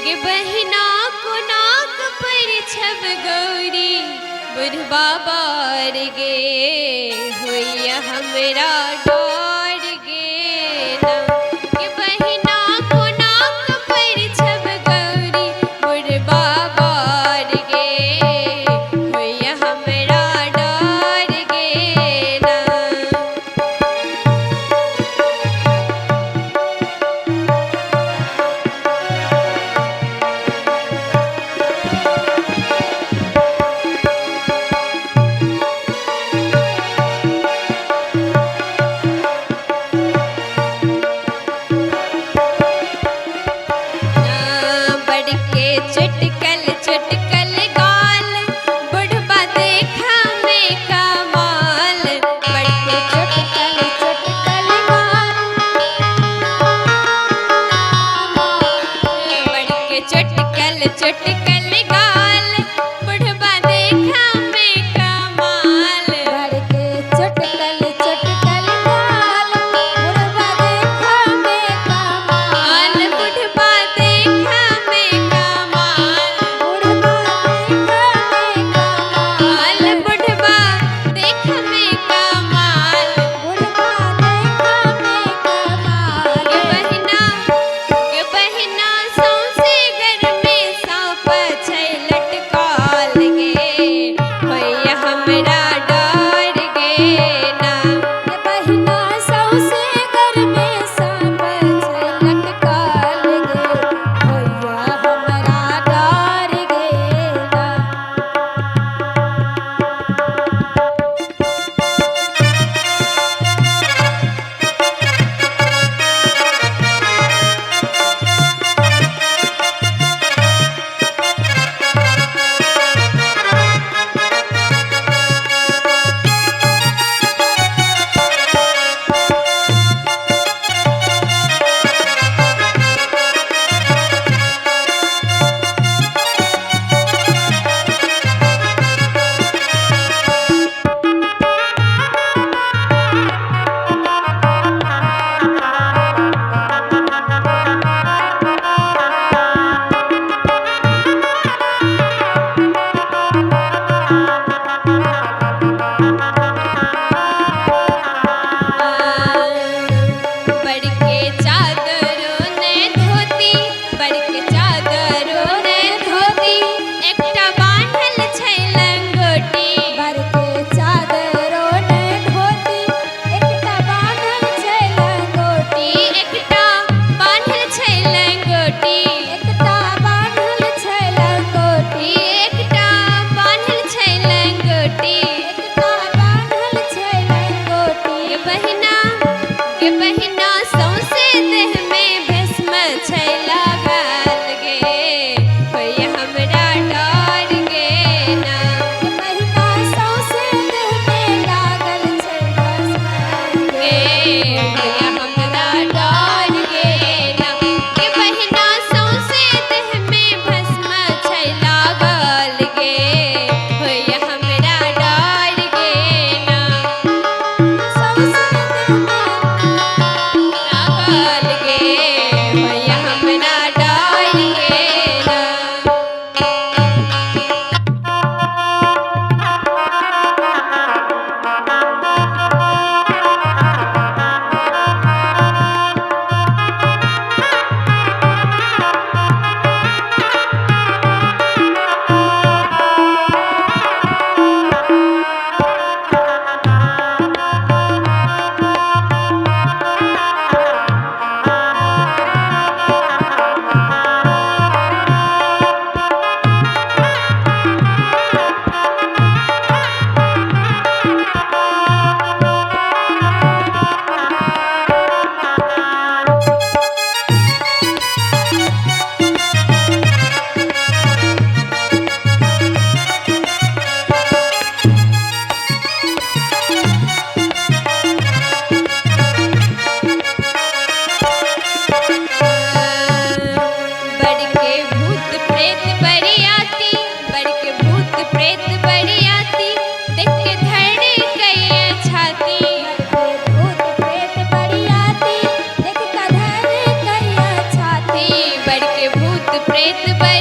गे बहिना कोनाक परिछब गौरी बुढ़बा बार गे, होइया हमरा डर गे ना। गे बहिना कोनाक परिछब गौरी बुढ़बा बार गे, होइया हमरा डर गे ना। बड़ के चुटकल चुटकल गाल बुढ़बा देखा में कमाल, बड़ के चुटकल चुटकल गाल, बड़ के चुटकल चुटकल गाल बुढ़बा देखा में कमाल, बड़ के चुटकल चुटकल गाल बुढ़बा देखा में कमाल, बुढ़बा देखा में कमाल, बुढ़बा देखा में कमाल, बुढ़बा देखा में कमाल, बुढ़बा देखा में कमाल। गे बहिना, गे बहिना सौंसे घर में सांप छै लटकाल गे, होइया हमरा डर गे ना। गे बहिना सौंसे घर में सांप छै लटकाल गे, होइया हमरा डर गे ना। बड़ के चादरो ने धोती, बड़ के चादरो ने धोती, एकटा बान्हल छै लंगोटी, बर के चादरो ने धोती एकटा बान्हल छै लंगोटी, एकटा बान्हल छै लंगोटी, एकटा बान्हल छै लंगोटी, एकटा बान्हल छै लंगोटी, एकटा बान्हल छै लंगोटी। गे बहिना, गे बहिना सौंसे देह में भस्म छै लागल गे, होइया हमरा डर गे ना। गे बहिना सौंसे देह में लागल छै भस्म गे, होइया हमरा डर गे ना। गे बहिना सौंसे देह में भस्म छै लागल गे, होइया हमरा डर गे ना। सौंसे देह में लागल गे, होइया हमरा डर गे ना। बड़ के भूत प्रेत बरियाती, बड़ के भूत प्रेत बरियाती, देख के धड़कैया छाती, बर के भूत प्रेत बरियाती देख के धड़कैया छाती, बड़ के भूत प्रेत।